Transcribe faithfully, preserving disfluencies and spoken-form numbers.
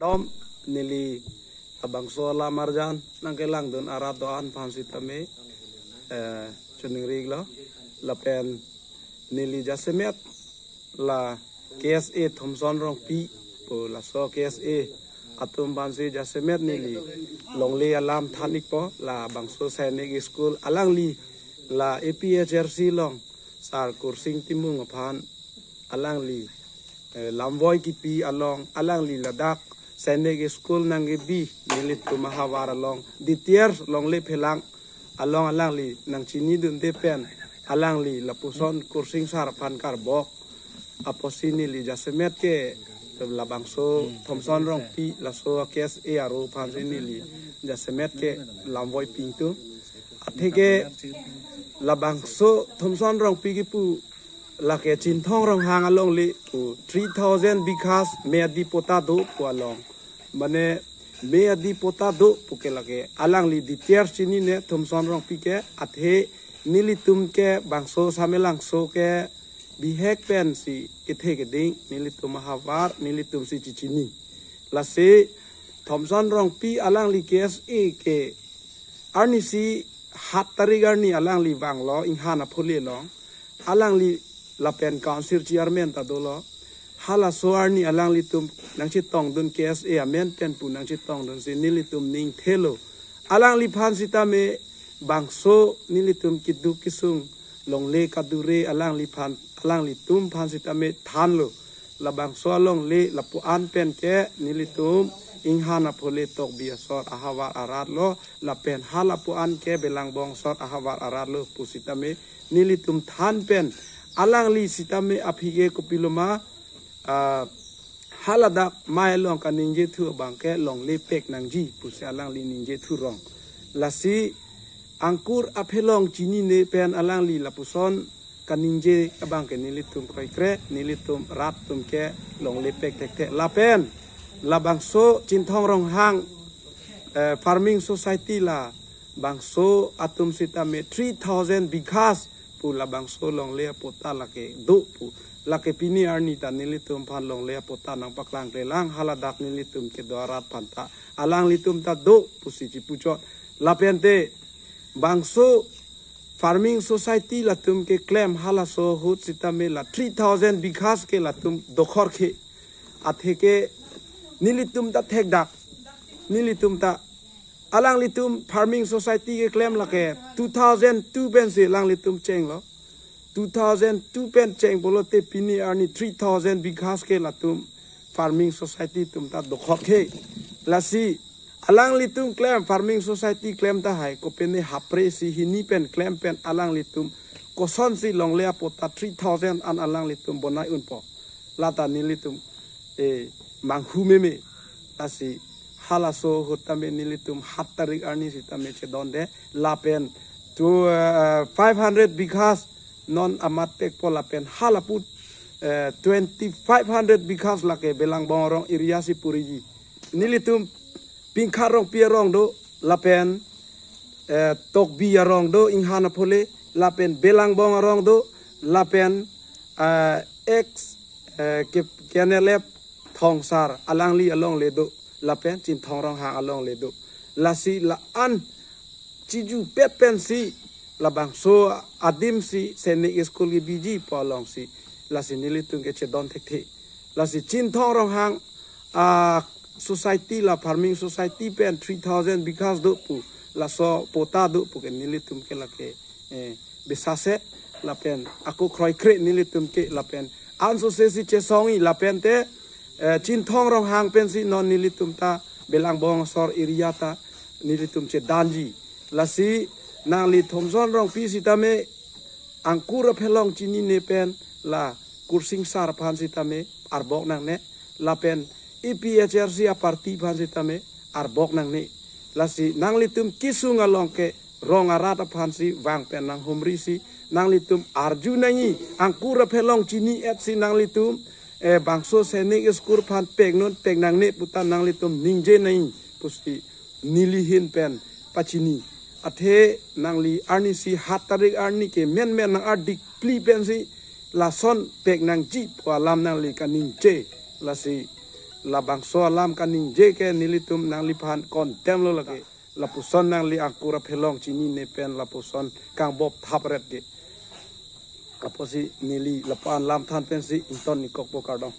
Om neli labangso alam arjan nangkelangdun arat do-an aphan sitame, eh, choningri-iklo. Lapen neli jasemet la K S A Thomson Rongpi pu laso K S A atum aphansi jasemet neli longle alam than-ikpo, labangso Sainik School alangli la A P H L C along Sar Kursing Timung aphan alangli, eh, lamvoi kipi along alangli ladak Sainik School nangkebi nelitum ahavar along D T R longle phelang along alangli nangchinidunde pen alangli lapuson Kursing Sar aphan karbok apotsi neli jasemet ke labangso Thomson Rongpi laso K S A aro aphansi neli jasemet ke lamvoi pingtung. Atheke labangso Thomson Rongpi kipu lake Chinthong Ronghang alongle pu three thousand bighas meyadi patta do pu along. Mane meyadi patta do pu ke lake alangli D T R chinine Thomson Rongpi ke, athe nelitum ke bangso Samelangso ke bihek pensi kethe keding nelitum ahavar nelitumsi chichini. Lasi Thomson Rongpi alangli K S A ke arnisi hat tarik arni alangli vanglo Inghan aphule along. Alangli lapen council chairman ta dolo. Halaso arni alanglitum nangchetongdun K S A amen pen pu nangchetongdunsi nelitum ning thelo. Alangliphan sitame bangso nelitum keduk kesung longle kadure alangliphan alanglitum aphan sitame thanlo. Labangso alongle lapu-an pen ke nelitum Inghan aphule Tokbi asor ahavar arat lo, lapen halapu-an ke Belangbong asor ahavar arat lo pu sitame nelitum than pen alangli sitame aphi ke kopiloma, ah, haladak mei along kaningjethu abang ke longle pek nangji pusi alangli ningjethu rong. Lasi angkur aphelong chinine pen alangli lapuson kaningje abang ke nelitum kroikre, nelitum rat atum ke longle pek thekthe. Lapen labangso Chinthong Ronghang, eh, Farming Society labangso atum sitame three thousand bighas pu labangso longle apatta lake do pu. Lake pini arni ta nelitum aphan longle apatta nangpaklangklelang, haladak nelitum kedo arat aphanta alanglitum ta do pusi chipuchot. Lapen te bangso Farming Society latum keklem halaso ahut sitame la three thousand bighas ke latum dokhor khe. Atheke nelitum ta thekdak, nelitum ta alanglitum Farming Society keklem lake two thousand two pensi alanglitum chenglo. Two thousand two pen cheng pulote pini arni three thousand bighas ke latum Farming Society atum ta dokhor khe. Lasi alanglitum klem Farming Society klem tahai kopine hapre isi hini pen klem pen alanglitum kosonsi longle apatta three thousand an alanglitum bonai unpo. Lata nelitum, eh, manghu meme. Lasi halaso ahut tame nelitum hat tarik arni sitame chedonde lapen to, eh, five hundred bighas non amat tekpo lapen halapu, eh, twenty five hundred bighas lake Belangbong arong area si puriji. Nelitum Pingkhat Rongpi arong do lapen, eh, Tokbi arong do Inghan aphule, lapen Belangbong arong do, lapen, eh, ex, eh, ke-, K N L F Thongsar alangli alongle do, lapen Chinthong Ronghang alongle do. Lasi la-an chijupet pensi labangso adimsi Sainik School kebiji pu alongsi lasi nelitum kechedon thekthe. Lasi Chinthong Ronghang, ah, society la Farming Society pen three thousand bighas do pu, laso patta do pu ke nelitum ke lake, eh, bisase lapen ako kroikre nelitum ke lapen ansose si chesongji lapen te, eh, Chinthong Ronghang pensi non nelitum ta Belangbong asor area ta nelitum chedanji. Lasi nangli Thomson Rongpi sitame angkur aphelong chinine pen la Kursing Sar aphan sitame arbok nangne, lapen A P H L C aparty aphan sitame arbok nangne. Lasi nanglitum kesung along ke rong arat aphansi vang pen nanghumrisi nanglitum arju nangji, angkur aphelong chini-etsi nanglitum, eh, bangso Sainik School aphan peknon pek nangne puta nanglitum ningje nangji pusi neli ahin pen pachini. Athe nangli arnisi hat tarik arni ke menmen nang ardik phli pensi lason pek nangji pu alam nangli kaningje. Lasi labangso alam kaningje ke nelitum nangliphan condemn lo lake. Lapuson nangli angkur aphelong chinine pen lapuson kangbop thapret ke. Apotsi neli lapu-an lam than pensi ington-ik kokpo, kardom.